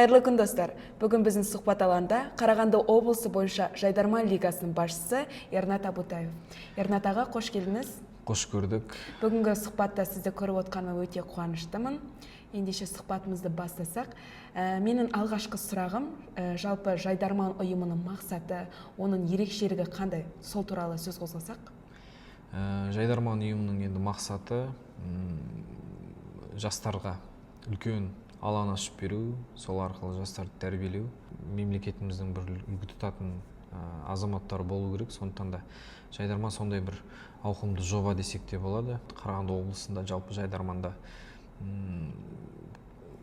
Қайырлы күн, достар! Бүгін біздің сұхбат алаңында Қарағанды облысы бойынша Жайдарман лигасының басшысы Ернат Абутаев. Ернат аға, қош келдіңіз! Қош көрдік. Бүгінгі сұхбатта сізді көріп отқаныма өте қуаныштымын. Ендеше, сұхбатымызды бастасақ. Менің алғашқы сұрағым, жалпы Жайдарман ұйымының мақсаты, оның ерекшелігі қандай? Сол туралы сөз қозғасақ. Жайдарман ұйымының енді мақсаты жастарға үлкен алаң ашып беру, сол арқылы жастарды тәрбиелеу. Мемлекетіміздің бір үлгі тұтатын азаматтары болу керек. Сондықтан да Жайдарман сондай бір ауқымды жоба десек те болады. Қарағанды облысында жалпы Жайдарманда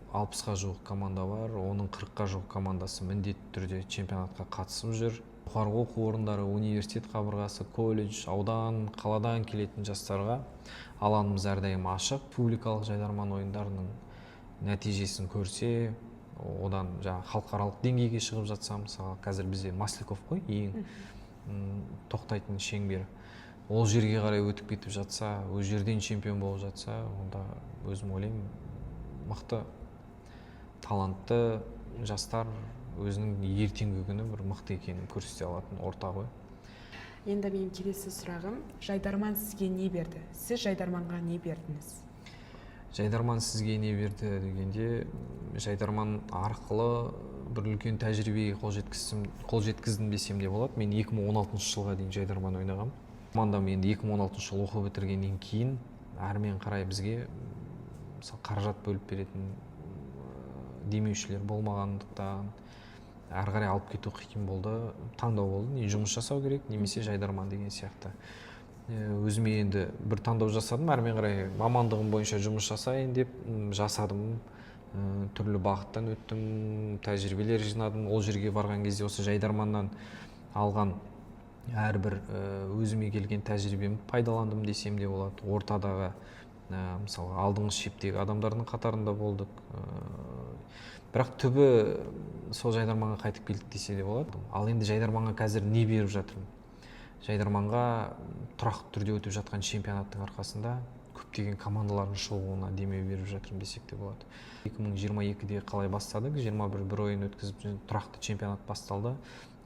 60-қа жуық команда бар, оның 40-қа жуық командасы міндетті түрде чемпионатқа қатысып жүр. Жоғарғы оқу орындары, университет қабырғасы, колледж, аудан, қаладан келетін жастарға алаңымыз әрдайым ашық. Республикалық Жайдарман ойындарының нәтижесін көрсе, одан жаңағы халықаралық деңгейге шығып жатса, мысалы, қазір бізде Масляков қой ең тоқтайтын шеңбер, ол жерге қарай өтіп кетіп жатса, ол жерден чемпион болып жатса, онда өзім ойлаймын, мықты талантты жастар өзінің ертеңгі күні бір мықты екенін көрсете алатын орта ғой. Енді менің келесі сұрағым: Жайдарман сізге не берді, сіз Жайдарманға не бердіңіз? Жайдарман сізге не берді дегенде, Жайдарман арқылы бір үлкен тәжірибеге қол жеткіздім десем де болады. Мен 2016 жылға дейін Жайдарман ойнағанмын. Командам енді 2016 жылы оқу бітіргеннен кейін әрмен қарай бізге мысалы, қаражат бөліп беретін демеушілер болмағандықтан, әрі қарай алып кету қиын болды. Таңдау болды: не жұмыс жасау керек, немесе Жайдарман деген сияқты. Өзіме енді бір таңдау жасадым, әрмен қарай мамандығым бойынша жұмыс жасайын деп жасадым. Түрлі бағыттан өттім, тәжірибелер жинадым. Ол жерге барған кезде осы Жайдарманнан алған әрбір өзіме келген тәжірибемді пайдаландым десем де болады. Ортадағы мысалға, алдыңғы шептегі адамдардың қатарында болдық. Бірақ түбі сол Жайдарманға қайтып келдік десе де болады. Ал енді Жайдарманға қазір не беріп жатырмын? Жайдарманға тұрақты түрде өтіп жатқан чемпионаттың арқасында көптеген командалардың шығуына демеу беріп жатырмын десек те болады. 2022-де қалай бастадық, 21 бір ойын өткізіп, тұрақты чемпионат басталды.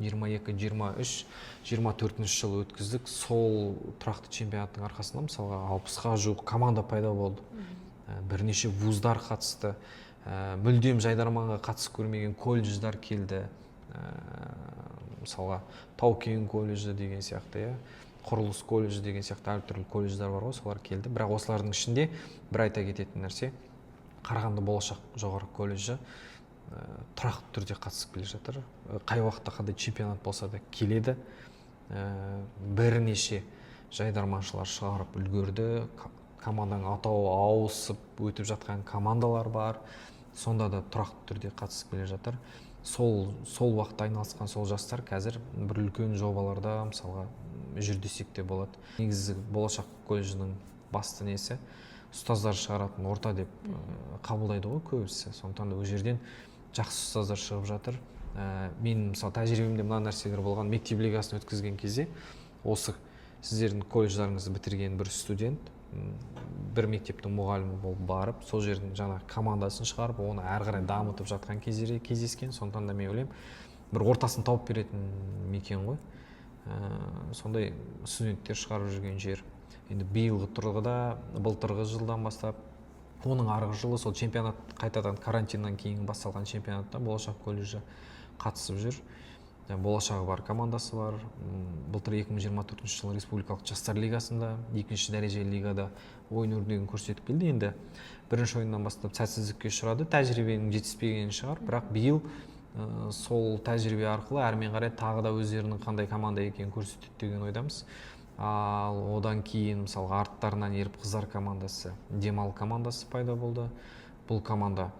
22, 23, 24 жылы өткіздік. Сол тұрақты чемпионаттың арқасында, мысалға, 60-қа жуық команда пайда болды. Бірнеше вуздар қатысты. Мүлдем Жайдарманға қатысып көрмеген колледждар келді. Мысалға, тау кен колледжі деген сияқты, иә, құрылыс колледжі деген сияқты әртүрлі колледждар бар ғой, солар келді. Бірақ осылардың ішінде бір айта кететін нәрсе: Қарағанды болашақ жоғарғы колледжі тұрақты түрде қатысып келе жатыр. Қай уақытта қандай чемпионат болса да келеді. Бірнеше жайдарманшылар шығарып үлгерді. Команданың атауы ауысып өтіп жатқан командалар бар, сонда да тұрақты түрде қатысып келе жатыр. Сол уақытта айналысқан сол жастар қазір бір үлкен жобаларда, мысалға, жүр десек те болады. Негізі болашақ колледжінің басты несі ұстаздар шығаратын орта деп қабылдайды ғой көбісі. Сондықтан да ол жерден жақсы ұстаздар шығып жатыр. Мен, мысалы, тәжірибемде мына нәрселер болған: мектеп лигасын өткізген кезде осы сіздердің колледждарыңызды бітірген бір студент бір мектептің мұғалімі болып барып, сол жердің жаңағы командасын шығарып, оны әрі қарай дамытып жатқан кездері кездескен. Сондықтан да мен ойлаймын, бір ортасын тауып беретін мекен ғой. Сондай студенттер шығарып жүрген жер. Енді биылғы тұрғыда, былтырғы жылдан бастап, оның арғы жылы сол чемпионат, қайтадан карантиннан кейін басталған чемпионатта Болашақ колледжі қатысып жүр. Жаңа болашағы бар командасы бар. Былтыр 2024 жылы республикалық жастар лигасында екінші дәрежелі лигада ойын өрнегін көрсетіп келді. Енді бірінші ойыннан бастап сәтсіздікке ұшырады, тәжірибенің жетіспегені шығар. Бірақ биыл сол тәжірибе арқылы әрмен қарай тағы да өздерінің қандай команда екенін көрсетеді деген ойдамыз. Ал одан кейін, мысалға, арттарынан еріп қыздар командасы, Демал командасы пайда болды. Бұл команда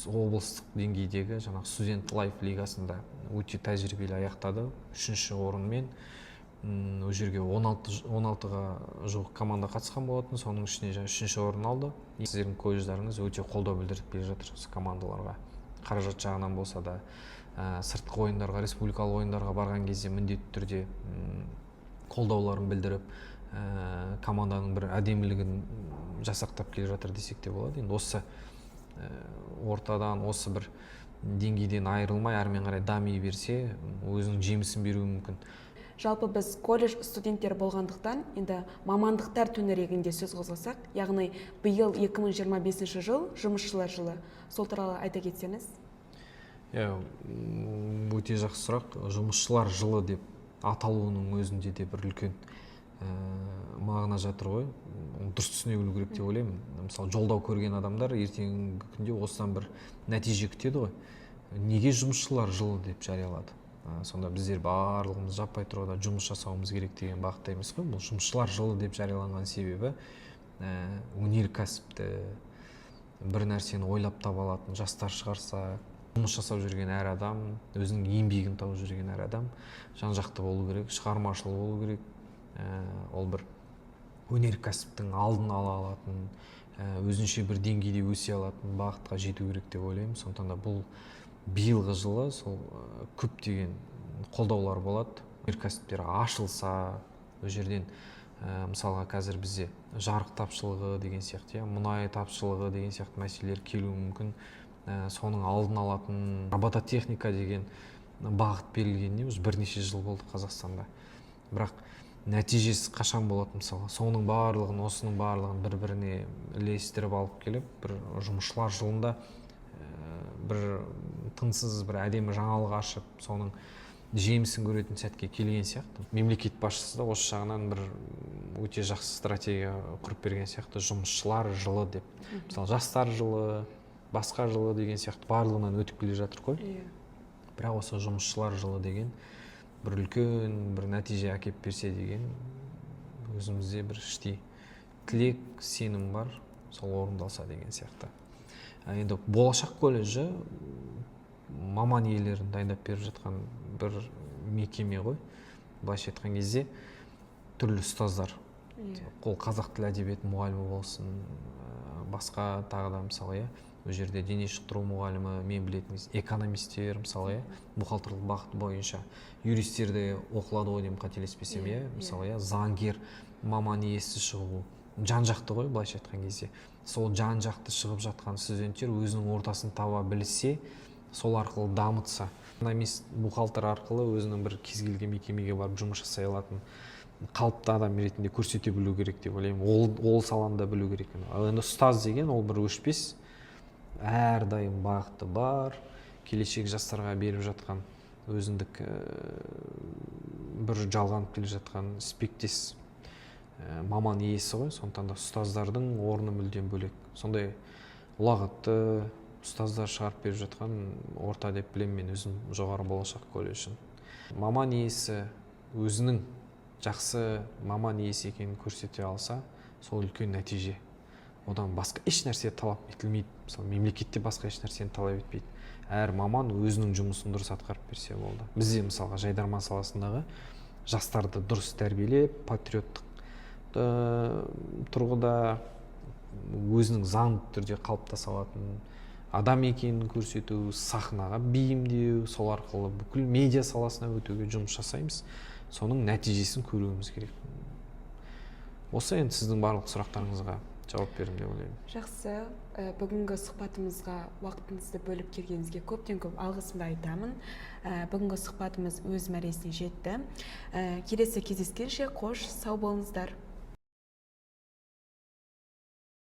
облыстық деңгейдегі жаңағы Студент Лайф лигасында өте тәжірибелі аяқтады үшінші орынмен. Ол жерге 16 16-ға жуық команда қатысқан болатын, соның ішінде жаңа үшінші орын алды. Сіздердің колледждарыңыз өте қолдау білдіріп келе жатыр осы командаларға, қаражат жағынан болса да, сыртқы ойындарға, республикалық ойындарға барған кезде міндетті түрде қолдауларын білдіріп, команданың бір әдемілігін жасақтап келе жатыр десек те болады. Енді осы ортадан осы бір деңгейден айырылмай, әрмен қарай дами берсе, өзінің жемісін беруі мүмкін. Жалпы біз колледж студенттері болғандықтан, енді мамандықтар төңірегінде сөз қозғасақ, яғни биыл 2025 жыл жұмысшылар жылы, сол туралы айта кетсеңіз. Иә, өте жақсы сұрақ. Жұмысшылар жылы деп аталуының өзінде де бір үлкен мағына жатыр ғой. Оны дұрыс түсіне білу керек деп ойлаймын. Мысалы, жолдау көрген адамдар ертеңгі күнде осыдан бір нәтиже күтеді ғой. Неге жұмысшылар жылы деп жариялады? Сонда біздер барлығымыз жаппай тұрғыда жұмыс жасауымыз керек деген бағытта емес қой. Бұл жұмысшылар жылы деп жарияланған себебі өнеркәсіпті, бір нәрсені ойлап таба алатын жастар шығарса, жұмыс жасап жүрген әр адам, өзінің еңбегін тауып жүрген әр адам жан жақты болу керек, шығармашыл болу керек. Ол бір өнеркәсіптің алдын ала алатын, өзінше бір деңгейде өсе алатын бағытқа жету керек деп ойлаймын. Сондықтан да бұл биылғы жылы сол көптеген қолдаулар болады. Өнеркәсіптер ашылса, ол жерден мысалға қазір бізде жарық тапшылығы деген сияқты, иә, мұнай тапшылығы деген сияқты мәселелер келуі мүмкін. Соның алдын алатын робототехника деген бағыт берілгеніне уже бірнеше жыл болды Қазақстанда, бірақ нәтижесі қашан болады? Мысалға, соның барлығын, осының барлығын бір біріне ілестіріп алып келіп, бір жұмысшылар жылында бір тынсыз бір әдемі жаңалық ашып, соның жемісін көретін сәтке келген сияқты. Мемлекет басшысы да осы жағынан бір өте жақсы стратегия құрып берген сияқты, жұмысшылар жылы деп. Мысалы, жастар жылы, басқа жылы деген сияқты барлығынан өтіп келе жатыр ғой. Бірақ осы жұмысшылар жылы деген бір үлкен бір нәтиже әкеліп берсе деген өзімізде бір іштей тілек, сенім бар, сол орындалса деген сияқты. Енді Болашақ колледжі маман иелерін дайындап беріп жатқан бір мекеме ғой. Былайша айтқан кезде, түрлі ұстаздар, ол қазақ тілі, әдебиеті мұғалімі болсын, басқа тағы да, мысалы, иә, ол жерде дене шынықтыру мұғалімі, мен білетін экономистер, мысалы, иә, бухгалтерлік бағыт бойынша юристтер де оқылады ғой деймін, қателеспесем. Иә. Иә, мысалы, иә, заңгер маман иесі шығу жан жақты ғой. Былайша айтқан кезде, сол жан жақты шығып жатқан студенттер өзінің ортасын таба білсе, сол арқылы дамытса, экономист, бухгалтер арқылы өзінің бір кез келген мекемеге барып жұмыс жасай алатын қалыпты адам ретінде көрсете білу керек деп ойлаймын. Ол саланы да білу керек. Ал енді ұстаз деген ол бір өшпес, әрдайым бағыты бар, келешек жастарға беріп жатқан өзіндік бір жалғанып келе жатқан іспеттес маман иесі ғой. Сондықтан да ұстаздардың орны мүлдем бөлек. Сондай ұлағатты ұстаздар шығарып беріп жатқан орта деп білемін мен өзім жоғары Болашақ колледжін. Маман иесі өзінің жақсы маман иесі екенін көрсете алса, сол үлкен нәтиже. Одан басқа еш нәрсе талап етілмейді. Мысалы, мемлекетте басқа еш нәрсені талап етпейді, әр маман өзінің жұмысын дұрыс атқарып берсе болды. Бізде, мысалға, Жайдарман саласындағы жастарды дұрыс тәрбиелеп, патриоттық тұрғыда өзінің заңды түрде қалыптаса алатын адам екенін көрсету, сахнаға бейімдеу, сол арқылы бүкіл медиа саласына өтуге жұмыс жасаймыз. Соның нәтижесін көруіміз керек. Осы енді сіздің барлық сұрақтарыңызға жауап бердім деп ойлаймын. Жақсы. Бүгінгі сұхбатымызға уақытыңызды бөліп келгеніңізге көптен көп алғысымды айтамын. Бүгінгі сұхбатымыз өз мәресіне жетті. Келесі кездескенше қош сау болыңыздар.